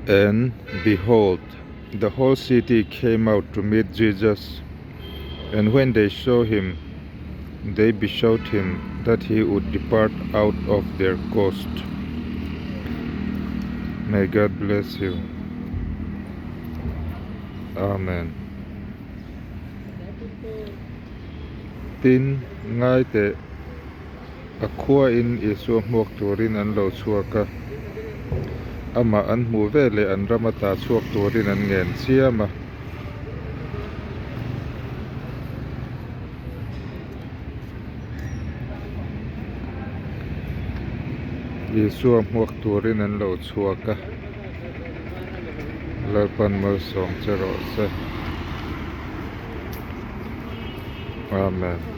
And behold, the whole city came out to meet Jesus, and when they saw him, they besought him that he would depart out of their coast. May God bless you. Amen. Tin, ngai teh, a khuain Isua hmuak turin an lo chhuak a, amah an hmuh veleh an ram ata chhuak turin an ngen chiam a. Isua hmuak turin an lo chhuak a, Lalpan malsawm che rawh se. Amen.